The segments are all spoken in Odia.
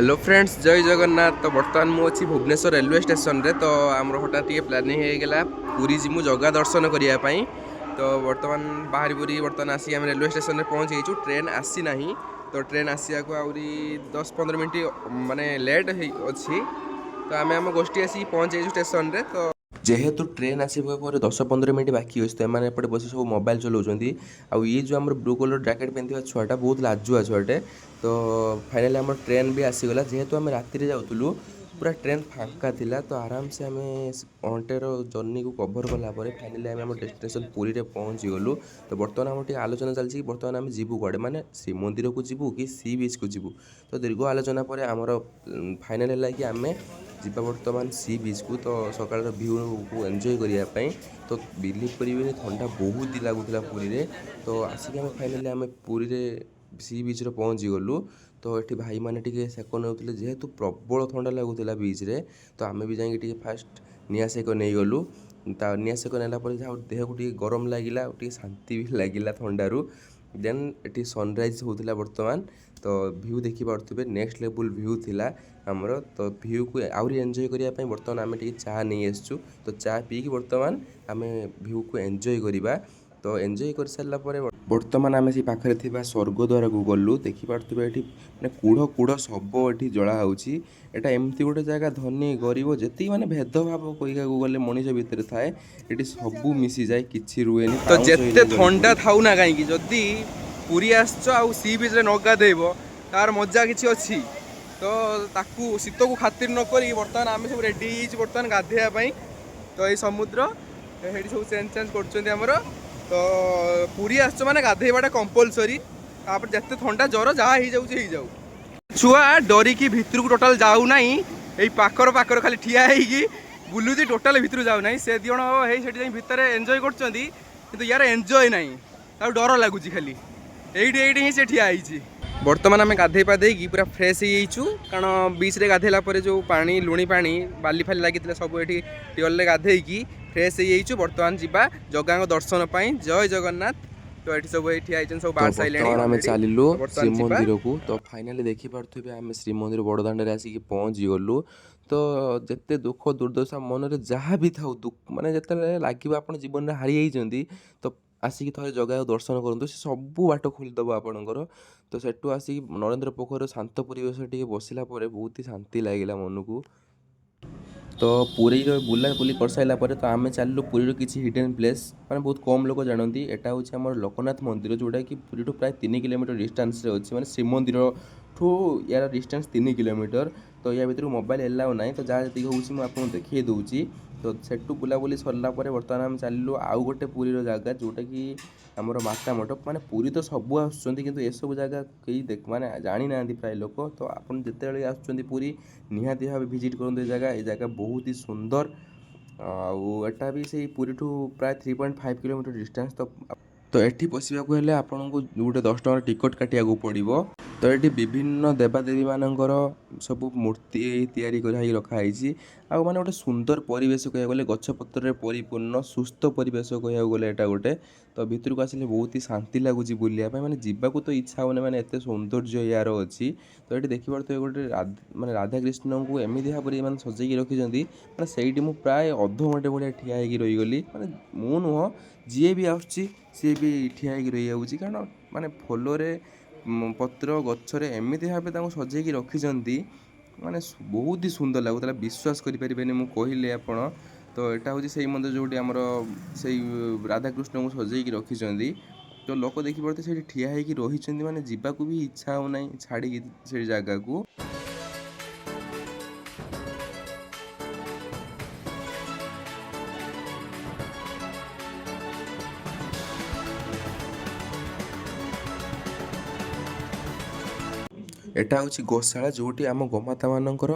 ହ୍ୟାଲୋ ଫ୍ରେଣ୍ଡସ୍, ଜୟ ଜଗନ୍ନାଥ। ତ ବର୍ତ୍ତମାନ ମୁଁ ଅଛି ଭୁବନେଶ୍ୱର ରେଲୱେ ଷ୍ଟେସନରେ। ତ ଆମର ହଠାତ୍ ଟିକେ ପ୍ଲାନିଂ ହେଇଗଲା, ପୁରୀ ଯିମୁ ଜଗା ଦର୍ଶନ କରିବା ପାଇଁ। ତ ବର୍ତ୍ତମାନ ବାହାରି ପୁରୀ ବର୍ତ୍ତମାନ ଆସିକି ଆମେ ରେଲୱେ ଷ୍ଟେସନରେ ପହଞ୍ଚି ଯାଇଛୁ। ଟ୍ରେନ୍ ଆସିନାହିଁ। ତ ଟ୍ରେନ୍ ଆସିବାକୁ ଆହୁରି 10-15 ମିନିଟ୍ ମାନେ ଲେଟ୍ ହେଇ ଅଛି। ତ ଆମେ ଆମ ଗୋଷ୍ଠୀ ଆସିକି ପହଞ୍ଚି ଯାଇଛୁ ଷ୍ଟେସନରେ। ତ ଯେହେତୁ ଟ୍ରେନ୍ ଆସିବା ପରେ 10-15 ମିନିଟ୍ ବାକି ଅଛି, ତ ଏମାନେ ଏପଟେ ବସି ସବୁ ମୋବାଇଲ୍ ଚଲାଉଛନ୍ତି। ଆଉ ଇଏ ଯେଉଁ ଆମର ବ୍ଲୁ କଲର୍ ଜ୍ୟାକେଟ୍ ପିନ୍ଧିଥିବା ଛୁଆଟା ବହୁତ ଲାଜୁଆ ଛୁଆଟେ। ତ ଫାଇନାଲି ଆମର ଟ୍ରେନ୍ ବି ଆସିଗଲା। ଯେହେତୁ ଆମେ ରାତିରେ ଯାଉଥିଲୁ, ପୁରା ଟ୍ରେନ୍ ଫାଙ୍କା ଥିଲା। ତ ଆରାମସେ ଆମେ ଘଣ୍ଟେର ଜର୍ଣ୍ଣିକୁ କଭର୍ କଲା ପରେ ଫାଇନାଲି ଆମେ ଆମ ଡେଷ୍ଟିନେସନ୍ ପୁରୀରେ ପହଞ୍ଚିଗଲୁ। ତ ବର୍ତ୍ତମାନ ଆମର ଟିକେ ଆଲୋଚନା ଚାଲିଛି କି ବର୍ତ୍ତମାନ ଆମେ ଯିବୁ କୁଆଡ଼େ, ମାନେ ଶ୍ରୀମନ୍ଦିରକୁ ଯିବୁ କି ସି ବିଚ୍କୁ ଯିବୁ। ତ ଦୀର୍ଘ ଆଲୋଚନା ପରେ ଆମର ଫାଇନାଲ୍ ହେଲା କି ଆମେ ଯିବା ବର୍ତ୍ତମାନ ସି ବିଚ୍କୁ, ତ ସକାଳର ଭ୍ୟୁକୁ ଏନ୍ଜୟ କରିବା ପାଇଁ। ତ ବିଲିଭ୍ କରିବେନି, ଥଣ୍ଡା ବହୁତ ହି ଲାଗୁଥିଲା ପୁରୀରେ। ତ ଆସିକି ଆମେ ଫାଇନାଲି ଆମେ ପୁରୀରେ ସି ବିଚ୍ରେ ପହଞ୍ଚିଗଲୁ। ତ ଏଠି ଭାଇମାନେ ଟିକେ ସେକ ନେଉଥିଲେ, ଯେହେତୁ ପ୍ରବଳ ଥଣ୍ଡା ଲାଗୁଥିଲା ବିଚ୍ରେ। ତ ଆମେ ବି ଯାଇକି ଟିକେ ଫାଷ୍ଟ ନିଆଁ ସେକ ନେଇଗଲୁ। ତା ନିଆଁ ସେକ ନେଲା ପରେ ଯାହା ଦେହକୁ ଟିକେ ଗରମ ଲାଗିଲା ଆଉ ଟିକେ ଶାନ୍ତି ବି ଲାଗିଲା ଥଣ୍ଡାରୁ। ଦେନ୍ ଏଠି ସନରାଇଜ୍ ହେଉଥିଲା ବର୍ତ୍ତମାନ। ତ ଭ୍ୟୁ ଦେଖିପାରୁଥିବେ, ନେକ୍ସଟ ଲେଭେଲ୍ ଭ୍ୟୁ ଥିଲା ଆମର। ତ ଭ୍ୟୁକୁ ଆହୁରି ଏନ୍ଜୟ କରିବା ପାଇଁ ବର୍ତ୍ତମାନ ଆମେ ଟିକେ ଚା ନେଇ ଆସିଛୁ। ତ ଚା ପିଇକି ବର୍ତ୍ତମାନ ଆମେ ଭ୍ୟୁକୁ ଏନ୍ଜୟ କରିବା। ତ ଏନ୍ଜୟ କରିସାରିଲା ପରେ ବର୍ତ୍ତମାନ ଆମେ ସେଇ ପାଖରେ ଥିବା ସ୍ୱର୍ଗଦ୍ୱାରକୁ ଗଲୁ। ଦେଖିପାରୁଥିବେ, ଏଠି ମାନେ କୁଢ଼ କୁଢ଼ ଶବ ଏଠି ଜଳା ହେଉଛି। ଏଇଟା ଏମିତି ଗୋଟେ ଜାଗା, ଧନୀ ଗରିବ ଯେତିକି ମାନେ ଭେଦଭାବ କହିବାକୁ ଗଲେ ମଣିଷ ଭିତରେ ଥାଏ, ଏଠି ସବୁ ମିଶିଯାଏ, କିଛି ରୁହେନି। ତ ଯେତେ ଥଣ୍ଡା ଥାଉ ନା କାହିଁକି, ଯଦି ପୁରୀ ଆସିଛ ଆଉ ସି ବିଚ୍ରେ ନ ଗାଧେଇବ, ତାର ମଜା କିଛି ଅଛି? ତ ତାକୁ ଶୀତକୁ ଖାତିର ନ କରିକି ବର୍ତ୍ତମାନ ଆମେ ସବୁ ରେଡ଼ି ହେଇଯାଇଛୁ ବର୍ତ୍ତମାନ ଗାଧେଇବା ପାଇଁ। ତ ଏଇ ସମୁଦ୍ର ସେଇଠି ସବୁ ଚେଞ୍ଜ ଚେଞ୍ଜ କରୁଛନ୍ତି ଆମର। ତ ପୁରୀ ଆସିଛ ମାନେ ଗାଧେଇବାଟା କମ୍ପଲସରି। ତାପରେ ଯେତେ ଥଣ୍ଡା ଜ୍ୱର ଯାହା ହେଇଯାଉଛି ହେଇଯାଉ। ଛୁଆ ଡରିକି ଭିତରକୁ ଟୋଟାଲ ଯାଉନାହିଁ। ଏଇ ପାଖର ପାଖରେ ଖାଲି ଠିଆ ହେଇକି ବୁଲୁଛି, ଟୋଟାଲ ଭିତରକୁ ଯାଉନାହିଁ। ସେ ଦି ଜଣ ହେଇ ସେଠି ଯାଇ ଭିତରେ ଏନ୍ଜୟ କରୁଛନ୍ତି, କିନ୍ତୁ ୟାର ଏନ୍ଜୟ ନାହିଁ, ତାକୁ ଡର ଲାଗୁଛି। ଖାଲି ଏଇଠି ଏଇଠି ହିଁ ସେ ଠିଆ ହେଇଛି। ବର୍ତ୍ତମାନ ଆମେ ଗାଧେଇ ପାଧେଇକି ପୁରା ଫ୍ରେଶ୍ ହେଇଯାଇଛୁ, କାରଣ ବିଚ୍ରେ ଗାଧେଇଲା ପରେ ଯେଉଁ ପାଣି, ଲୁଣି ପାଣି, ବାଲି ଫାଲି ଲାଗିଥିଲା, ସବୁ ଏଠି ଟ୍ୟୁବୱେଲ୍ରେ ଗାଧେଇକି ଫ୍ରେଶ୍ ହେଇଯାଇଛୁ। ବର୍ତ୍ତମାନ ଯିବା ଜଗାଙ୍କ ଦର୍ଶନ ପାଇଁ। ଜୟ ଜଗନ୍ନାଥ। ତ ଏଠି ସବୁ ଏଇ ଠିଆ ହେଇଛନ୍ତି, ସବୁ ତ ବାହାରି ସାରିଲେଣି ବର୍ତ୍ତମାନ ଆମେ already। ଚାଲିଲୁ ତ ବର୍ତ୍ତମାନ ଯିବା। ଶ୍ରୀମନ୍ଦିରକୁ। ତ ଫାଇନାଲି ଦେଖିପାରୁଥିବେ, ଆମେ ଶ୍ରୀମନ୍ଦିର ବଡ଼ଦାଣ୍ଡରେ ଆସିକି ପହଞ୍ଚିଗଲୁ। ତ ଯେତେ ଦୁଃଖ ଦୁର୍ଦ୍ଦଶା ମନରେ ଯାହା ବି ଥାଉ, ମାନେ ଯେତେବେଳେ ଲାଗିବ ଆପଣ ଜୀବନରେ ହାରି ଯାଇଛନ୍ତି, ତ ଆସିକି ଥରେ ଜଗାକୁ ଦର୍ଶନ କରନ୍ତୁ, ସେ ସବୁ ବାଟ ଖୋଲିଦେବ ଆପଣଙ୍କର। ତ ସେଠୁ ଆସିକି ନରେନ୍ଦ୍ର ପୋଖରୀର ଶାନ୍ତ ପରିବେଶ ଟିକେ ବସିଲା ପରେ ବହୁତ ହି ଶାନ୍ତି ଲାଗିଲା ମନକୁ। ତ ପୁରୀର ବୁଲାବୁଲି କରିସାରିଲା ପରେ ତ ଆମେ ଚାଲିଲୁ ପୁରୀର କିଛି ହିଡେନ୍ ପ୍ଲେସ୍, ମାନେ ବହୁତ କମ୍ ଲୋକ ଜାଣନ୍ତି। ଏଟା ହେଉଛି ଆମର ଲୋକନାଥ ମନ୍ଦିର, ଯେଉଁଟାକି ପୁରୀଠୁ ପ୍ରାୟ 3 କିଲୋମିଟର ଡିଷ୍ଟାନ୍ସରେ ଅଛି। ମାନେ ଶ୍ରୀମନ୍ଦିରଠୁ ୟାର ଡିଷ୍ଟାନ୍ସ 3 କିଲୋମିଟର। ତ ୟା ଭିତରକୁ ମୋବାଇଲ୍ ଏଲାଉ ନାହିଁ। ତ ଯାହା ଯେତିକି ହେଉଛି ମୁଁ ଆପଣଙ୍କୁ ଦେଖେଇ ଦେଉଛି। ତ ସେଠୁ ବୁଲାବୁଲି ସରିଲା ପରେ ବର୍ତ୍ତମାନ ଆମେ ଚାଲିଲୁ ଆଉ ଗୋଟେ ପୁରୀର ଜାଗା, ଯେଉଁଟାକି ଆମର ମାତା ମଠ। ମାନେ ପୁରୀ ତ ସବୁ ଆସୁଛନ୍ତି, କିନ୍ତୁ ଏସବୁ ଜାଗା କେହି ମାନେ ଜାଣିନାହାନ୍ତି ପ୍ରାୟ ଲୋକ। ତ ଆପଣ ଯେତେବେଳେ ଆସୁଛନ୍ତି ପୁରୀ, ନିହାତି ଭାବେ ଭିଜିଟ୍ କରନ୍ତୁ ଏ ଜାଗା। ଏ ଜାଗା ବହୁତ ହି ସୁନ୍ଦର। ଆଉ ଏଟା ବି ସେଇ ପୁରୀଠୁ ପ୍ରାୟ 3.5 କିଲୋମିଟର ଡିଷ୍ଟାନ୍ସ। ତ ଏଠି ପଶିବାକୁ ହେଲେ ଆପଣଙ୍କୁ ଗୋଟେ 10 ଟଙ୍କାର ଟିକଟ୍ କାଟିବାକୁ ପଡ଼ିବ। ତ ଏଠି ବିଭିନ୍ନ ଦେବାଦେବୀମାନଙ୍କର ସବୁ ମୂର୍ତ୍ତି ତିଆରି କରାହେଇକି ରଖାହେଇଛି। ଆଉ ମାନେ ଗୋଟେ ସୁନ୍ଦର ପରିବେଶ କହିବାକୁ ଗଲେ, ଗଛପତ୍ରରେ ପରିପୂର୍ଣ୍ଣ ସୁସ୍ଥ ପରିବେଶ କହିବାକୁ ଗଲେ ଏଇଟା ଗୋଟେ। ତ ଭିତରକୁ ଆସିଲେ ବହୁତ ହି ଶାନ୍ତି ଲାଗୁଛି ବୁଲିବା ପାଇଁ। ମାନେ ଯିବାକୁ ତ ଇଚ୍ଛା ହେଉନି, ମାନେ ଏତେ ସୌନ୍ଦର୍ଯ୍ୟ ୟାର ଅଛି। ତ ଏଠି ଦେଖିପାରୁଥିବେ, ଗୋଟେ ମାନେ ରାଧାକୃଷ୍ଣଙ୍କୁ ଏମିତି ଭାବରେ ମାନେ ସଜେଇକି ରଖିଛନ୍ତି, ମାନେ ସେଇଠି ମୁଁ ପ୍ରାୟ ଅଧଘଣ୍ଟେ ଭଳିଆ ଠିଆ ହେଇକି ରହିଗଲି। ମାନେ ମୁଁ ନୁହଁ, ଯିଏ ବି ଆସୁଛି ସିଏ ବି ଠିଆ ହେଇକି ରହିଯାଉଛି, କାରଣ ମାନେ ଫୁଲରେ ପତ୍ର ଗଛରେ ଏମିତି ଭାବେ ତାଙ୍କୁ ସଜେଇକି ରଖିଛନ୍ତି, ମାନେ ବହୁତ ହି ସୁନ୍ଦର ଲାଗୁଥିଲା। ବିଶ୍ୱାସ କରିପାରିବେନି ମୁଁ କହିଲେ ଆପଣ। ତ ଏଇଟା ହେଉଛି ସେଇ ମନ୍ଦିର, ଯେଉଁଠି ଆମର ସେଇ ରାଧାକୃଷ୍ଣଙ୍କୁ ସଜେଇକି ରଖିଛନ୍ତି। ତ ଲୋକ ଦେଖିପାରୁଥିବେ, ସେଇଠି ଠିଆ ହେଇକି ରହିଛନ୍ତି, ମାନେ ଯିବାକୁ ବି ଇଚ୍ଛା ହେଉନାହିଁ ଛାଡ଼ିକି ସେଇ ଜାଗାକୁ। ଏଟା ହେଉଛି ଗୋଶାଳା, ଯେଉଁଠି ଆମ ଗୋମାତାମାନଙ୍କର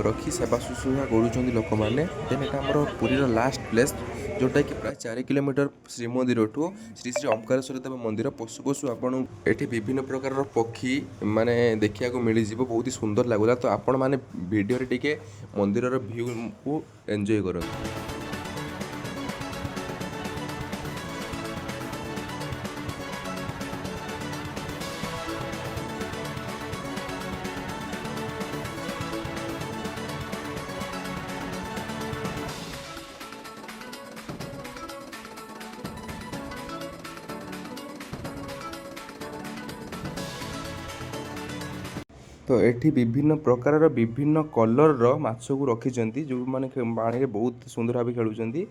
ରଖି ସେବା ଶୁଶ୍ରୂଷା କରୁଛନ୍ତି ଲୋକମାନେ। ଦେନ୍ ଏଟା ଆମର ପୁରୀର ଲାଷ୍ଟ ପ୍ଲେସ୍, ଯେଉଁଟାକି ପ୍ରାୟ 4 କିଲୋମିଟର ଶ୍ରୀମନ୍ଦିରଠୁ ଶ୍ରୀ ଶ୍ରୀ ଓମକାରେଶ୍ୱର ଦେବ ମନ୍ଦିର। ପଶୁ ପଶୁ ଆପଣ ଏଠି ବିଭିନ୍ନ ପ୍ରକାରର ପକ୍ଷୀ ମାନେ ଦେଖିବାକୁ ମିଳିଯିବ। ବହୁତ ହି ସୁନ୍ଦର ଲାଗୁଥିଲା। ତ ଆପଣମାନେ ଭିଡ଼ିଓରେ ଟିକେ ମନ୍ଦିରର ଭ୍ୟୁକୁ ଏନ୍ଜୟ କରନ୍ତୁ। ତ ଏଠି ବିଭିନ୍ନ ପ୍ରକାରର ବିଭିନ୍ନ କଲର୍ର ମାଛକୁ ରଖିଛନ୍ତି, ଯେଉଁମାନେ ପାଣିରେ ବହୁତ ସୁନ୍ଦର ଭାବେ ଖେଳୁଛନ୍ତି।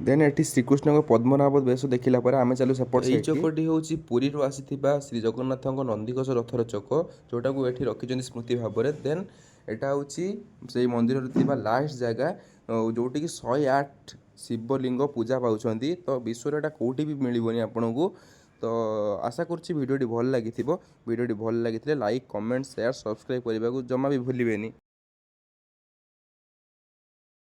ଦେନ୍ ଏଠି ଶ୍ରୀକୃଷ୍ଣଙ୍କ ପଦ୍ମନାଭ ବେଶ ଦେଖିଲା ପରେ ଆମେ ଚାଲୁ ସେପଟ। ଏଇ ଚକଟି ହେଉଛି ପୁରୀରୁ ଆସିଥିବା ଶ୍ରୀ ଜଗନ୍ନାଥଙ୍କ ନନ୍ଦିଘୋଷ ରଥର ଚକ, ଯେଉଁଟାକୁ ଏଠି ରଖିଛନ୍ତି ସ୍ମୃତି ଭାବରେ। ଦେନ୍ ଏଇଟା ହେଉଛି ସେଇ ମନ୍ଦିରରେ ଥିବା ଲାଷ୍ଟ ଜାଗା, ଆଉ ଯେଉଁଠିକି 108 ଶିବଲିଙ୍ଗ ପୂଜା ପାଉଛନ୍ତି। ତ ବିଶ୍ୱରେ ଏଇଟା କେଉଁଠି ବି ମିଳିବନି ଆପଣଙ୍କୁ। ତ ଆଶା କରୁଛି ଭିଡ଼ିଓଟି ଭଲ ଲାଗିଥିବ। ଭିଡ଼ିଓଟି ଭଲ ଲାଗିଥିଲେ ଲାଇକ୍, କମେଣ୍ଟ, ସେୟାର, ସବସ୍କ୍ରାଇବ୍ କରିବାକୁ ଜମା ବି ଭୁଲିବେନି।